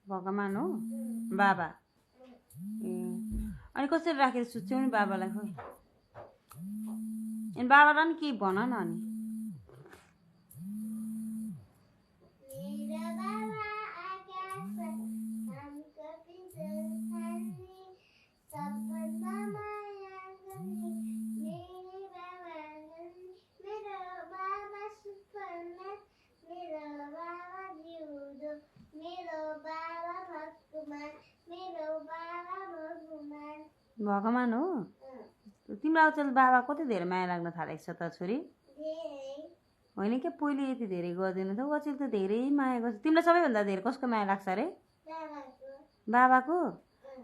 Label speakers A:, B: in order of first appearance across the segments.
A: भगवान हो बाबा ए अनि कसरी राखेर सुत्छौ नि बाबालाई खोइ अनि बाबालाई नि के भन न अनि भगवान हो तिम्रो आजकल बाबा कति धेरै माया लाग्न थालेको छ त छोरी होइन के पहिले यति धेरै गर्दैन थियो अचेल त धेरै माया गर्छ तिमीलाई सबैभन्दा धेरै कसको माया लाग्छ अरे बाबाको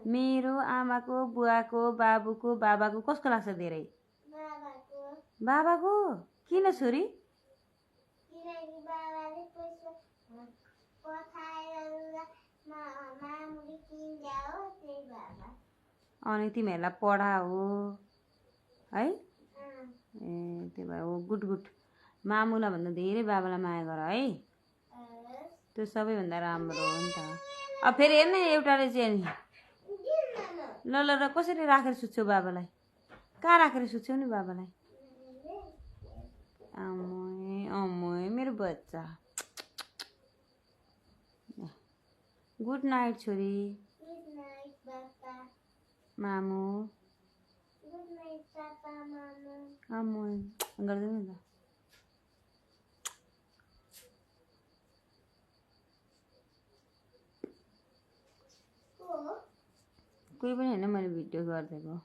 A: मेरो आमाको बुवाको बाबुको बाबाको कसको लाग्छ धेरै बाबाको किन छोरी अनि तिमीहरूलाई पढा हो है ए त्यही भएर हो गुड गुड मामुलाई भन्दा धेरै बाबालाई माया गर है त्यो सबैभन्दा राम्रो हो नि त अब फेरि हेर्न एउटाले चाहिँ ल ल ल कसरी राखेर सुत्छौ बाबालाई कहाँ राखेर सुत्छौ नि बाबालाई अम्मै अम्मै मेरो बच्चा गुड नाइट छोरी मामु अम्मै गर्दैन नि त कोही पनि होइन मैले भिडियो गरिदिएको